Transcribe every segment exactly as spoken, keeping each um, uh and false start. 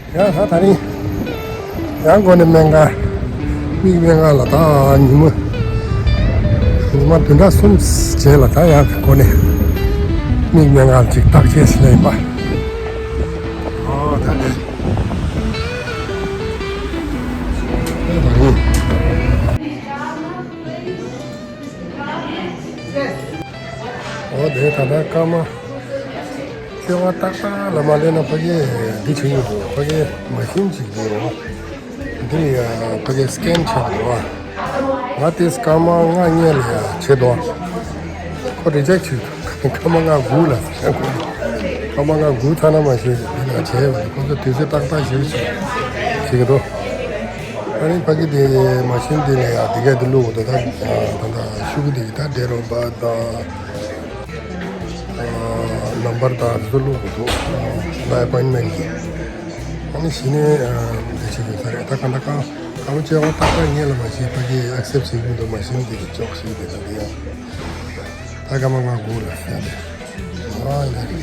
ཡང་ད་ད་རིང་ཡང་འགོ་ནས་སྨན་ཁང་། མིག་སྨན་ཁང་ལ་ད་ཉི་མ་ཉི་མ་བདུན་ཕྲག་གསུམ་རྗེས་ལ་ད་ཡང་འགོ་ནས་མིག་སྨན་ཁང་ཅིག་བརྟག་དཔྱད་ཞིག་ལ་ཡིན་པ། ཨོ་ད་ནས་ད་རིང་། ཨོ་དེ་ད་ལྟ་སྐར་མ་བཅོ་ལྔ་ཏག་ཏག་ལ་མ་སླེབས་ན་ཕ་གི་འདི་བྱེད་ཀྱི་འདུག་ཕ་གི་མ་ཤིན་ཅིག་འདུག་འདི་ཡ་ཕ་གི་སི་ཀེན་བྱེད་ཀྱི་འདུག་ང་དེ་སྐར་མ་ལྔ་སྔོན་ལ་ཡ་བྱེད་དོ། ཁོ་རི་ཇེག་བྱེད་འདུག་སྐར་མ་ལྔ་དགུ་ལ། སྐར་མ་ལྔ་དགུ་ཚར་ན་མ་ཤེས་འདི་ལ་བྱས་པ་ཁོ་ཚོ་དུས་ཚོད་ཏག་ཏག་ཞིག་བྱེད་ཀྱི་འདུག་ཨ་ནི་ཕ་གི་དེ་མ་ཤིན་དེ་ལ་ཡ་དེ་ག་དེ་བླུགས་འདུག་ད་ད་ད་ཤུ་གུ་དེ་ད་ཌེ་རོ་བ་ད། ནམ་བར་དང་རི་ཚོ་ལུག་གི་འདུག་ད་ཨེ་པོ་ཡིན་མེན་གྱི། ཨ་ནི་གཞི་ནས་འདི་བྱེད་དགོས་ས་རེད། ད་ག་འདྲ་གང་གང་བྱས་འོ་ཏག་ཏག་ཉེ་ལ་མ་ཤེས་ཕ་གིའི་ཨེག་སེབ་བྱེད་ཀྱི་འདུག་མ་ཤེས་འདི་གི་ཅོག་ཤེས་དེ་ད་དེ་ཡང་ད་ག་མ་ང་དགོས་ལ་ཡ་དེ་ཨ་ཡ་རེད།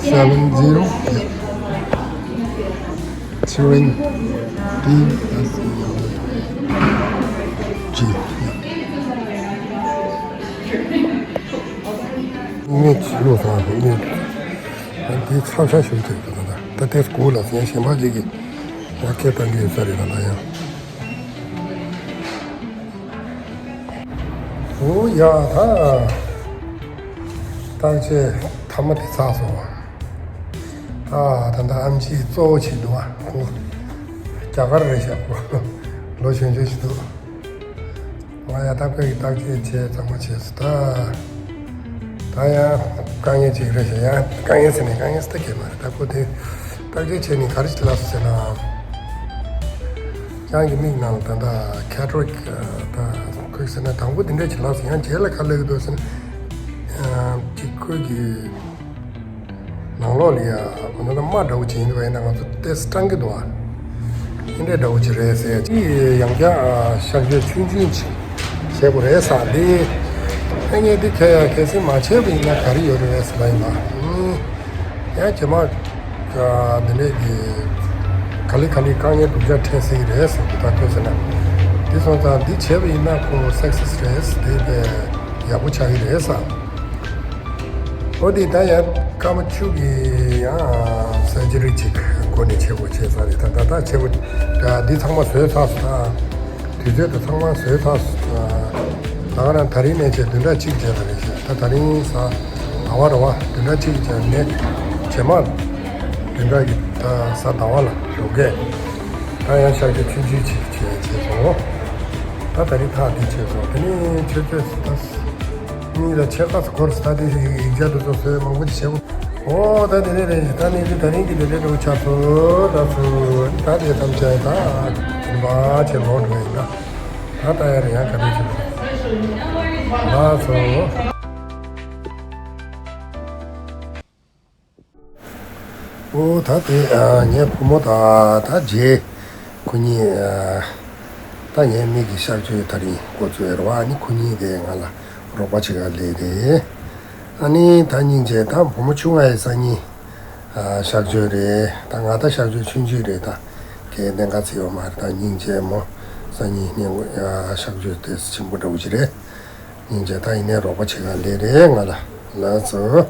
Seven zero three D G. ངས་ཅི་ལོ་ཚང་ངས་འདི་ཚང་ཚང་ཞུ་ཅིག་ད་ད་ད་ཏེས་གོ་ལ་སེང་ཞེན་པ་ཅིག་གིས་ང་སྐད་བཏང་གི་ཡོད་ས་རེད་ད་ད་ཡང་། འོ་ཡ་ད། བརྟག་དཔྱད་ཐ་མ་དེ་ཚར་སོང་། ད་ད་ད་ཨམ་ཆི་གཙོ་བོ་བྱེད་འདུག་ཨ་ཁོ། རྒྱ་གར་རེད་ཤག་ཁོ། ལོ་གཞོན་གཞོན་ཞིག་འདུག་ང་ཡ་ད་ཁོས་ཀྱི་བརྟག་དཔྱད་བྱས་ཚང་མ་བྱས་སོང་ད། ད་ཡང་དཀའ་ངལ་ཅིག་རེད་ཤག་ཡང་དཀའ་ངལ་ཟེར་ནས་དཀའ་ངལ་ཟེར་ད་གས་མ་རེད། ད་ཁོ་དེ་བརྟག་དཔྱད་བྱས་ནས་ག་རེ་ཞིག་ལབ་སོང་ཟེར་ན། ཁྱེད་རང་གི་མིག་ནང་ལ་ད་ལྟ་ཁེ་ཊ་རེག་ད་ཁོས་ཟེར་ན་དང་པོ་འདི་འདྲ་ཅིག་ལབ་སོང་། ཡང་རྗེས་ལ་ག་ལབ་ཀྱི་འདུག་ཟེར་ན། ཅིག་ཁོས་ཀྱི་ནང་ལོགས་ལ་ཡ་འོ་ན་ད་རྨ་འདྲ་བོ་ཅིག་ཡིན་པ་ཡིན་ན་ང་ཚོ་ཏེས་སྐྲང་གི་འདུག་ཨ། འདི་འདྲ་འདྲ་བོ་ཅིག་རེད་ཟེར་ཅིག་ཡང་བསྐྱར་གཤག་བཅོས་ཆུང་ཆུང་ཅིག་བྱེད་དགོས་རེད་ཟེར། འདི་ཨ་ངས་འདི་ཁྱེད་ཡ་གལ་སྲིད་མ་བྱས་པ་ཡིན་ན་ག་རེ་ཡོད་རེད་ཟེར་ལབ་ཡིན་ན། ཡང་རྗེས་མ་འདི་འདྲས་ཀྱི་ག་ལེ་ག་ལེ་དཀའ་ངལ་སྡུག་ཅག་འཕྲད་སྲིད་ཀྱི་རེད་ཟེར་གྱི་ད་ཐོས་ཟེར་ན། འདི་སོང་ཙང་འདི་བྱས་པ་ཡིན་ན་ཁོ་སག་སེ་སི་རེད་ཟེར། འདི་དཔེ་ཡག་པོ་ཆགས་ཀྱི་རེད་ཟེར། འོ་དེ་ད་ཡང་སྐར་མ་བཅུ་གི་ཡང་སར་ཇི་རི་ཅིག་འགོ་ནས་བྱེད་དགོས་བྱས་ས་རེད། ད་ད་ད་བྱེད་དགོས་ད་འདི་ཚང་མ་བཟོས་ཚར་སོང་། ད་དུས་ཚོད་ད་ཚང་མ་བཟོས་ཚར་སོང་། ད་ག་རང་ད་རིང་ནས་བྱས་བདུན་ཕྲག་གཅིག་རྗེས་ལ་རེད་ཤག་ད་ད་རིང་གཟའ་ཟླ་བ་རེད་བ། བདུན་ཕྲག་གཅིག་རྗེས་ནས་རྗེས་མ་བདུན་ཕྲག་གི་ད་གཟའ་ཟླ་བ་ལ་ཞོགས་ཀས་ད་ཡང་གཤག་བཅོས་ཆུང་ཆུང་ཅིག་བྱས་བྱས་སོང་། ད་ད་རིང་ཐག་འདི་བྱས་སོང་། དེ་ནས་ཆུ་ཚོད་ད། གཉིས་ལ་ཕྱེད་ཀ་སྐོར་ས་དེ་ཞིག་ཡིག་ཆ་དེ་ཚོ་བཟོས་མང་པོ་ཞིག་བྱེད་དགོས། ཨོ་ད་དེ་ནས་རེད། ད་ནི་དེ་ད་རིང་གི་དེ་འདྲའི་འགྲོ་ཆགས་སོང་ད་ཚུ། ད་དེ་ཐམས་ཅད་ད་རིམ་པ་ཆེ་ལོག་འགྲོ་ཡིན་ད། ད་ད་ཡར་ཡང་ག་དུས་ཆེ་ལོག་ལགས་སོ། ཨོ་ད་དེ་ངའི་བུ་མོ་དང་ད་རྗེས་ཁོ་གཉིས་ད་ངའི་མིག་གི་གཤག་བཅོས་ད་རིང་འགོ་བཙུགས་ཡོད་རེད་བ། ཨ་ནི་ཁོ་གཉིས་དེ་ང་ལ་རོགས་པ་བྱེད་ག་སླེབས་རེད། ཨ་ནི་ད་སྙིང་རྗེ། ད་བུ་མོ་ཆུང་ང་ཡི་སང་ཉིན་གཤག་བཅོས་རེད། ད་ང་ད་གཤག་བཅོས་ཆུང་ཆུང་རེད། ད་གའི་གནད་འགག་ཚིག་ཡོད་མ་རེད། ད་སྙིང་རྗེ་མོ། སང་ཉིན་སྙིང་གཤག་བཅོས་དེ་ཆེན་པོ་འདྲ་བོ་ཅིག་རེད། སྙིང་རྗེ། ད་ཡིན་ནའི་རོགས་པ་བྱེད་ག་སླེབས་རེད་ང་ལ། ལགས་སོ།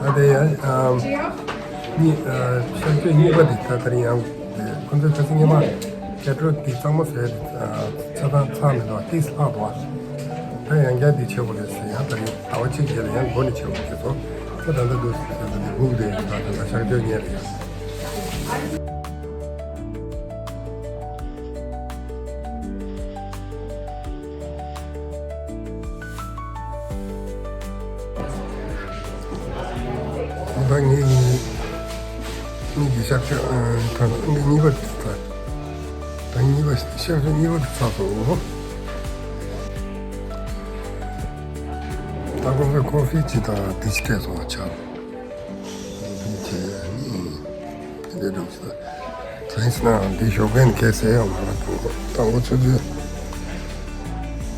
ད་དེ་ཡང་གཉིས་གཤག་བཅོས་གཉིས་པ་འདི་ད་ད་རིང་ཡང་ཁོ་ཚོས་ཁ་སང་སྔོན་མ་ཁེ་ཊ་རེག་འདི་གཙང་མ་བཟོས་ཆ་ཚང་ཚར་མི་འདུག་ཏིས་ལྷག་འདུག་ད་ཡང་བསྐྱར་འདི་བྱེད་དགོས་རེད་ཟེར། ཡང་ད་རིང་ཟླ་བ་གཅིག་རྗེས་ལ་ཡང་འགོ་ནས་བྱེད་དགོས་ཟེར་སོང་། ཁོ་ད་ལྟ་འདུག་ཟེར་ད་འདི་སྒུག་བསྡད་ཡོད། ད་ད་ལྟ་གཤག་བཅོས་གཉེར་ཡོད། ད་ངའི་མིག་གི་གཤག་བཅོས་ད་ངའི་གཉིས་པ་ད་ད་གཉིས་པ་གཤག་བཅོས་གཉིས་པ་དེ་ཚར་སོང་། ད་ ཨ་ཁོ་ཚོས་ཀོ་ཧྥི་ཅིག་དང་འདི་ཅིག་སྤྲད་སོང་བ་ཆགས། འདི་བྱས་ནི་དེ་འདྲ་འགྲོ་ས། གང་ཡིན་ཟེར་ན་འདི་ཞོགས་ཀས་ནས་ཁ་ཟས་ཡོང་མ་རེད། དང་པོ་ཆུ་ཚོད་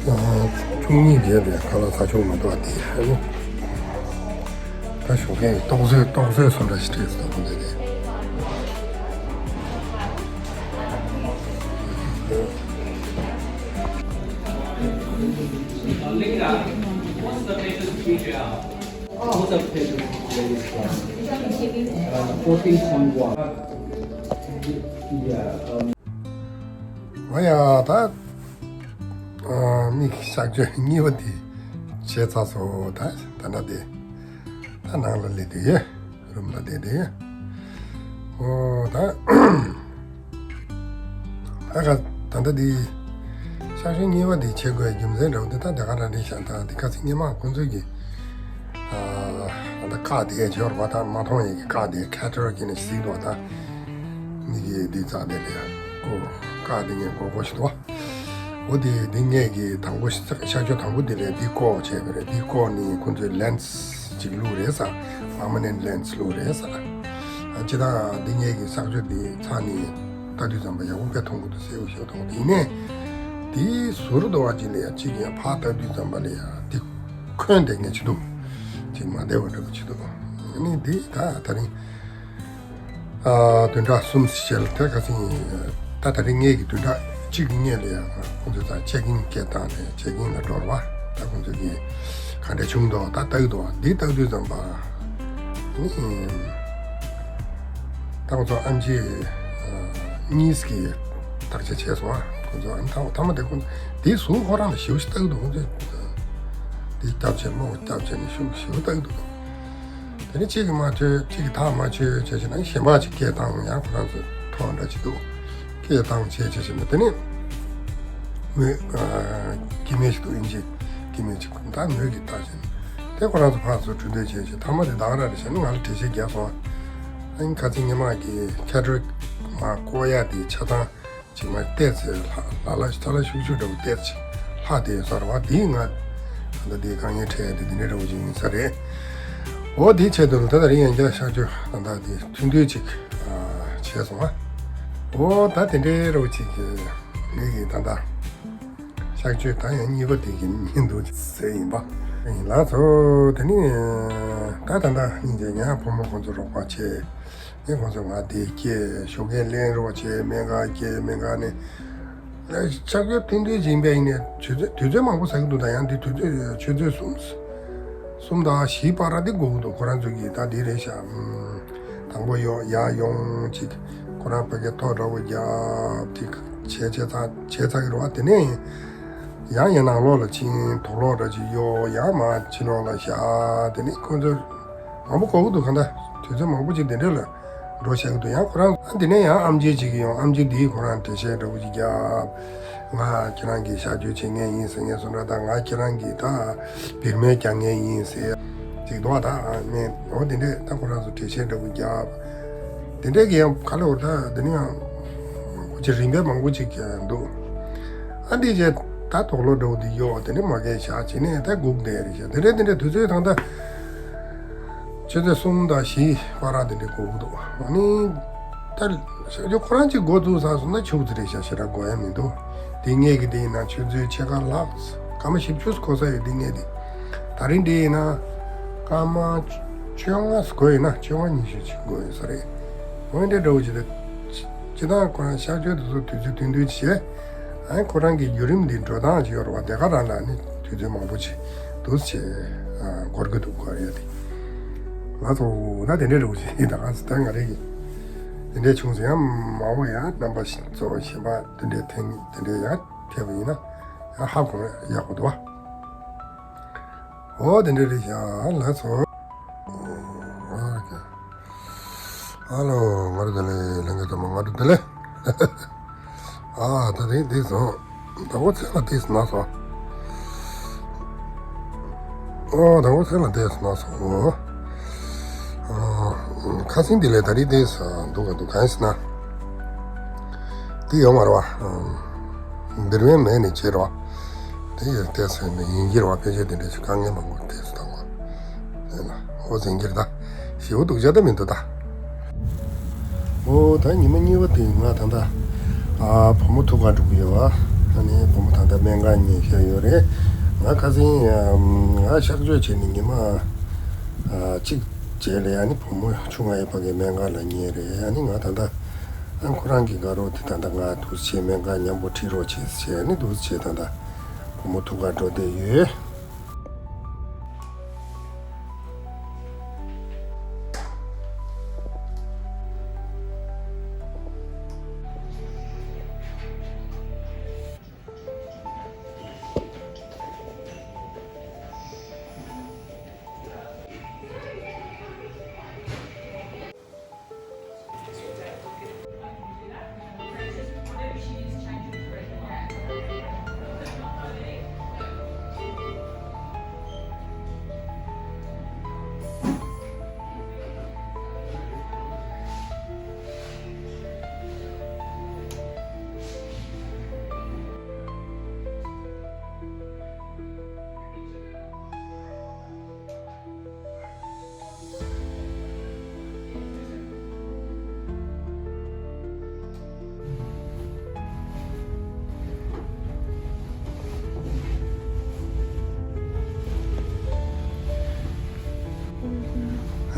བཅུ་གཉིས་བརྒལ་ཏེ་ཁ་ལག་ཟ་ཆོག་མི་འདུག་པ། དེ་ཨ་ནི་ད་ཞོགས་ཀས་ཏོག་ཙམ་ཏོག་ཙམ་སོ་འདྲ་ཞིག་སྤྲད་སོང་ཁོ་ཚོས་དེ། Linda, what's the patient's B J R? What's the patient's B J R? Uh, fourteen point one. Yeah, um, ང་ཡ་ད་མིག་གཤག་བཅོས་གཉིས་པ་དེ་བྱས་ཚར་སོང་། ད་ད་ན་དེ་ད་ནང་ལ་སླེབས་དེ་ཡོད། རུམ་ལ་བསྡད་དེ། ཨོ་ད། ད་ག་ད་ལྟ་འདི་གཤག་བཅོས་གཉིས་པ་འདི་བྱེད་དགོས་རྒྱུ་མཚན་འདྲ་བོ་འདི་ད་དེ་ག་རང་རེད་ཤག་ད་འདི་ཁ་སང་སྔོན་མ་ཁོང་ཚོས་ཀྱི་ཨ་ད་བཀག་དེ་བྱས་པ་ད་མ་མཐོང་ཡས་ཀྱི་བཀག་དེ་ཁ་ཊར་གྱིས་ནས་གཟིགས་འདུག་ད་མིག་གི་འདི་རྩ་དེ་ལས་ཀོ་བཀག་དེ་ངས་གོ་གོ་ཞིག་འདུག་འོ་དེ་འདི་ངས་ཀྱི་དང་པོ་ཤ་ཤ་ཆོས་དང་པོ་འདི་ལས་འདི་ཀོ་བྱས་པ་རེད། འདི་ཀོ་ནི་ཁོ་ཚོས་ལེན་སི་ཅིག་བླུགས་རེད་ས། པར་མ་ནེན་ཊི་ལེན་སི་བླུགས་རེད་ས། ཨ་ཅི་ད་འདི་ངས་ཀྱི་ཤ་ཆོས་འདི་ཚ་ནི་ལྟ་དུས་ཙམ་པ་ཡག་པོ་དཔེ་མཐོང་གི་འདུག་སེའུ་ཤོ་མཐོང་དེ་ནས་འདི་ཟུར་དུ་བ་ཅིག་ལས་ཡ་གཅིག་ཡ་ཕར་ལྟ་དུས་ཙམ་པ་ལས་ཡ་འདི་ཁོན་དེ་ངས་ཅི་འདུག་ཅིག་མ་བདེ་བ་འདྲ་པོ་ཅི་འདུག་ཨ་ནི་འདི་ད་ད་རིང་། ཨ་བདུན་ཕྲག་གསུམ་ཞལ་དེ་ཁ་སང་ད་ད་རིང་ངེད་ཀྱི་བདུན་ཕྲག་གཅིག་གི་སྔོན་ལ་ཡང་ཁོང་ཚོས་ད་ཅེག་ཨིན་སྐད་བཏང་ནས་ཅེག་ཨིན་ལ་འགྲོ་བ་ད་ཁོང་ཚོས་ཀྱི་ག་འདྲ་བྱུང་འདུག་ད་ལྟ་གི་འདུག་འདི་ལྟ་དུས་ཙམ་པ་ནི་ད་ཁོང་ཚོ་ཨེམ་ཆི་གཉིས་ཀྱི་བརྟག་དཔྱད་བྱས་སོང་ཨ། ཁོང་ཚོ་ཨ་ཐ་ཐ་མ་དེ་ཁོང་ཚོ་འདི་ཟུར་ཁོ་རང་ལ་ཞེ་པོ་ཞིག་ལྟ་གི་འདུག་ཁོང་ཚོས་འདི་སྐྱབས་བྱས་མོ་སྐྱབས་བྱས་ནས་ཞེ་པོ་ཞེ་པོ་ལྟ་གི་འདུག་དེ་ནས་གཅིག་གིས་མ་ཆོད་གཅིག་གིས་ཐག་མ་ཆོད་བྱས་བྱས་ན་གཞན་པ་ཅིག་སྐད་བཏང་ཡང་ཁོ་རང་ཚོ་ཐོག་འདྲ་ཅིག་འདུག་སྐད་བཏང་བྱས་བྱས་བྱས་ན་དེ་ནས་མོས་སྐྱེ་དམན་ཞིག་འདུག་ཨིན་ཇི་སྐྱེ་དམན་ཅིག་ད་མོས་ཀྱིས་བལྟས་བྱས་ན་དེ་ཁོ་རང་ཚོ་ཕར་ཚུར་འཕྲོད་བསྟེན་བྱས་བྱས་ཐ་མ་དེ་ད་ག་རང་རེད་བྱས་ན་ང་ལ་འགྲེལ་བཤད་རྒྱག་སོང་ཨ། ཨ་ནི་ཁ་སང་སྔོན་མ་གི་ཁ་ཊར་མ་བཀོག་ཡ་དེ་ཆ་ཚང་ཅིག་མ་བལྟས་ཚེ་ལྷ་ལྷ་ལྷ་ལྷ་ཤུགས་ཤུགས་འདྲ་བོ་བལྟས་ཚེ་ལྷ་དེ་ཡོད་ས་རེད་བ། དེའི་ང་ད་ལྟ་དེའི་དཀའ་ངལ་འཕྲད་ཡ་དེ་དེ་འདྲའི་འདྲ་བོ་ཅིག་ཡིན་ས་རེད། འོ་དེའི་ཆེད་དུ་ད་ད་རིང་ཡང་བསྐྱར་གཤག་བཅོས་ད་ལྟ་དེ་ཐུང་ཐུང་ཅིག་བྱས་སོང་ཨ། འོ་ད་དེ་འདྲའི་འདྲ་བོ་ཅིག་ངེད་ཀྱི་ད་ལྟ་གཤག་བཅོས་ད་ཡང་གཉིས་པ་དེ་གི་ཉིན་འདུག་ཟེར་ཡིན་པ་ཡིན་ལགས་སོ། དེ་ནི་ད་ད་ལྟ་སྙིང་རྗེ་ཡང་བུ་མོ་ཁོང་ཚོ་རོགས་པ་བྱས། ངས་ཁོང་ཚོ་ང་དེ་སྐྱེས་ཞོགས་ཀས་ལེན་རོགས་བྱས་སྨན་ཁང་སྐྱེས་སྨན་ཁང་ནས་ལས་ཆག་སྐྱོབ་ཐེངས་དུས་ཡིན་པས་ཡིན་ནས་དུས་ཚོད་དུས་ཚོད་མང་པོ་ཟ་གི་འདུག་ད་ཡང་འདི་དུས་ཚོད་ཆུ་ཚོད་གསུམ་གསུམ་དང་བཞི་བར་འདི་སྒུག་འདུག་ཁོ་རང་ཚོ་གིས་ད་འདི་རེད་ཤག་དང་པོ་ཡོང་ཡར་ཡོང་ཅིག་ཁོ་རང་ཕ་གི་ཐོག་འདྲ་བོ་རྒྱབ་ཅིག་བྱས་བྱས་ཚར་བྱས་ཚར་གི་རེད་བ། དེ་ནས་ཡང་ཡང་ནང་ལོགས་ལ་ཕྱིན་དུག་ལོག་འདྲ་ཅིག་གཡོག་ཡང་མར་ཕྱི་ལོགས་ལ་བཞག་དེ་ནས་ཁོ་ཚོ་མང་པོ་གོ་གི་འདུག་གང་ལྟར་དུས་ཚོད་མང་པོ་ཅིག་དེ་འདྲ་ལ་འགྲོ་བཞག་གི་འདུག་ཡང་ཁོ་རང་ཨ་དེ་ནས་ཡང་ཨམ་ཆི་ཅིག་ཡོང་། ཨམ་ཆི་འདིས་ཁོ་རང་འགྲེལ་བཤད་འདྲ་བོ་ཅིག་རྒྱབ། ང་ཁྱེད་རང་གི་གཤག་བཅོས་བྱེད་མཁན་ཡིན་ཟེར་མཁན་སོང་འདྲ་དང་། ང་ཁྱེད་རང་གི་ད་བིར་མེད་རྒྱག་མཁན་ཡིན་ཟེར་ཅིག་འདུག་ད་ནས་འོ་དེ་འདྲས་ད་ཁོ་རང་ཚོ་འགྲེལ་བཤད་འདྲ་བོ་རྒྱབ། དེ་འདྲས་ཀྱི་ཡང་ག་ལ་འོ་ད་དེ་ནས་ཡང་ཅིག་རིམ་པས་མང་པོ་ཅིག་འདུག་ཨ་འདི་རྗེས་ད་དུག་ལོག་འདྲ་བོ་འདི་གཡོག་དེ་ནས་མ་གས་བཞག་བྱས་ནས་ད་སྒུག་བསྡད་རེད་ཤག་དེ་འདྲས་དེ་འདྲས་དུས་ཚོད་ད་ལྟ་ཆུ་ཚོད་གསུམ་དང་བཞི་བར་དེ་འདྲས་སྒུག་འདུག་ཨ་ནི་ད་ཤག་ཆོས་ཁོ་རང་གཅིག་འགོ་བཙུགས་ཚར་སོང་ན་ཆུ་ཚོད་རེད་ཤག་ཞེ་དྲག་འགོར་ཡ་མི་འདུག་དེ་ངེད་ཀྱི་དེ་ཡིན་ན་ཆུ་ཚོད་ཕྱེད་ཀ་ལྷག་སྐར་མ་བཞི་བཅུ་འགོར་ས་ཡོད། དེ་ངེད་དེ་ད་རིང་འདི་ཡིན་ན་སྐར་མ་བཅོ་ལྔ་འགོར་ཡོད་ན་བཅོ་ལྔ་ཉི་ཤུ་ཅིག་འགོར་ཡོད་ས་རེད། འོན་ཏེ་འདྲ་བོ་ཅིག་ད། སྤྱིར་བཏང་ཁོ་རང་གཤག་བཅོས་དེ་ཚོ་དུས་ཚོད་ཐུང་ཐུང་བྱས། ཨ་ཁོ་རང་གི་བརྒྱུད་རིམ་འདི་འགྲོ་སྟངས་ཅིག་ཡོད་རེད་བ། དེ་ག་རང་ལ་ནི་དུས་ཚོད་མང་པོ་ཅིག་འདུག་སེ་བྱས་འགོར་གི་འདུག་གོ་རེད་དེ། ང་ཚོ་ད་དེ་འདྲའི་རེད་བ་ཞིག་ད་ང་ཚོ་ད་ང་རེ་གི་དེ་འདྲའི་བྱུང་ཚེ་ཡང་མ་འོངས་ཡང་རྣམ་པ་གཙོ་བོ་གཞན་པ་དེ་འདྲའི་ཐེངས་དེ་འདྲའི་ཡང་ཐེབས་པ་ཡིན་ན་ཡང་ཧ་གོ་ཡག་པོ་འདུག་བ། འོ་དེ་འདྲ་རེད་ཤག་ལགས་སོ། ཨ་ལོ། ང་རུ་དེ་ལས་ལྷན་རྒྱས་ཚང་མ་ང་རུ་དེ་ལས། ཨ་ད་དེ་དེ་སོང་། ད་འོ་ཚེ་ལ་དེ་སོང་ན་སོང་། ཨོ་ད་འོ་ཚེ་ལ་དེ་སོང་ན་སོང་། ཨོ། ཁ་སང་དེ་ལས་ད་རེས་དེ་སོང་འདུག་ག་འདུག་གང་ཡིན་ཟེར་ན། དེ་ཡོད་མ་རེད་བ། འདིར་བན་མེད་ནས་བྱེད་རོགས། དེ་ཡི་ལྟས་ཟེར་ནས་ཡིན་གྱི་རེད་བ། ཕལ་ཆེར་དེ་འདྲ་ཞིག་དཀའ་ངལ་མང་པོ་ཐེབས་སོང་། ཨོ་ཟིན་གྱི་རེད་ད། ཞེའུ་སྡུག་ཅག་ད་མི་འདུག་ད། ཨོ་ད་ཉི་མ་གཉིས་པ་དེ་ང་ད་ལྟ་ཨ་བུ་མོ་ཐུག་ག་འགྲོ་གི་ཡོད་བ། ཨ་ནི་བུ་མོ་ད་ལྟ་སྨན་ཁང་ཉལ་བཞག་ཡོད་རེད། ང་ཁ་སང་ང་གཤག་བཅོས་བྱས་ནས་ཉི་མ་ཨ་གཅིག་རྗེས་ལ་ཨ་ནི་བུ་མོ་ཆུང་ང་ཡོད་པ་གི་སྨན་ཁང་ལ་ཉལ་རེད། ཨ་ནི་ང་ད་ལྟ་ཨ་ཁོ་རང་གི་དགའ་རོགས་དེ་ད་ལྟ་ང་འདུག་སེ་བྱས་སྨན་ཁང་མཉམ་པོ་ཁྲིད་རོགས་བྱེད་ཟེར་ཨ་ནི་འདུག་སེ་བྱས་ད་ལྟ་བུ་མོ་ཐུག་ག་འགྲོ་བསྡད་ཡོད།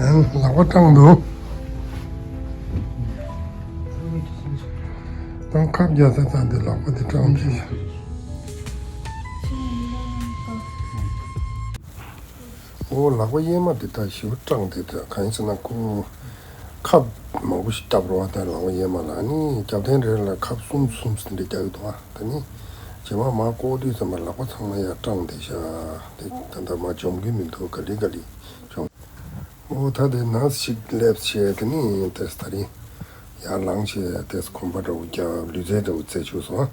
ལག་པ་སྐྲངས་འདུག་ད་ཁབ་རྒྱག་ས་ཙམ་དེ་ལག་པ་དེ་སྐྲངས་ཤག་ཨོ་ལག་པ་གཡས་མ་དེ་ད་ཞེ་པོ་སྐྲངས་དེ་ད་གང་ཡིན་ཟེར་ན་ཁོ་ཁབ་མང་པོ་ཞིག་བཏབ་རོགས་ད་ལག་པ་གཡས་མ་ལ་ནི་རྒྱབ་རྟེན་རེ་ལ་ཁབ་གསུམ་གསུམ་ཟིན་འདྲ་རྒྱག་གི་འདུག་ཨ་ད་ནི་རྗེས་མ་མ་བཀོག་དུས་ཙམ་པ་ལག་པ་ཚང་མ་ཡར་སྐྲངས་དེ་ཤག་དེ་ད་ད་མ་འཇོམས་གི་མི་འདུག་ག་ལེ་ག་ལེ་འཇོམས། ཨོ་ད་དེ་ནང་ཞིག་སླེབས་བྱས་དེ་ནི་དེ་ད་རིང་ཡར་ལངས་བྱས་དེ་གོམ་པ་འདྲ་བོ་རྒྱག་ལུས་རྩལ་འདྲ་བོ་རྩེ་བཅུག་སོང་ཨ།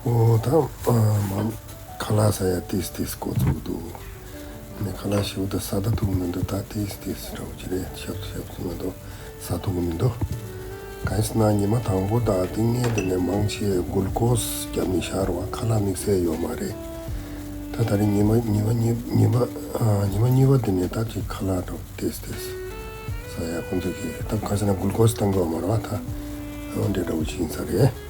ཨོ་ད་ཨ་མ་ཁ་ལག་ཟ་ཡ་ཏིས་ཏིས་འགོ་ཚུགས་འདུག་ནི་ཁ་ལག་ཞིག་ད་ཟ་ད་ཐུབ་མི་འདུག་ད་ཏིས་ཏིས་འདྲ་བོ་ཅི་རེད་ཤབ་ཤབ་ཚུགས་མི་འདུག་ཟ་ཐུབ་མི་འདུག་གང་ཡིན་ཟེར་ན་ཉི་མ་དང་པོ་དང་ཏིང་ངེ་འདི་ནས་མང་ཆེ་གུལ་ཀོས་བརྒྱབ་ནས་བཞག་རོགས་ཁ་ལག་དམིགས་བསལ་ཡོད་མ་རེད། ད་ད་རིང་ཉི་མ་ཉི་མ་ཉི་ཉི་མ་ཨ་ཉི་མ་གཉིས་པ་འདི་ནས་ད་ཅིག་ཁ་ལག་འདྲ་བོ་ཏིས་ཏིས་ཟ་ཡ་ཁོང་ཚོ་གིས་ད་ག་ཟེར་ན་གུལ་ཀོས་བཏང་གི་ཡོད་མ་རེད་བ་ད། འོ་འདྲ་འདྲ་བོ་ཅིག་ཡིན་ས་རེད།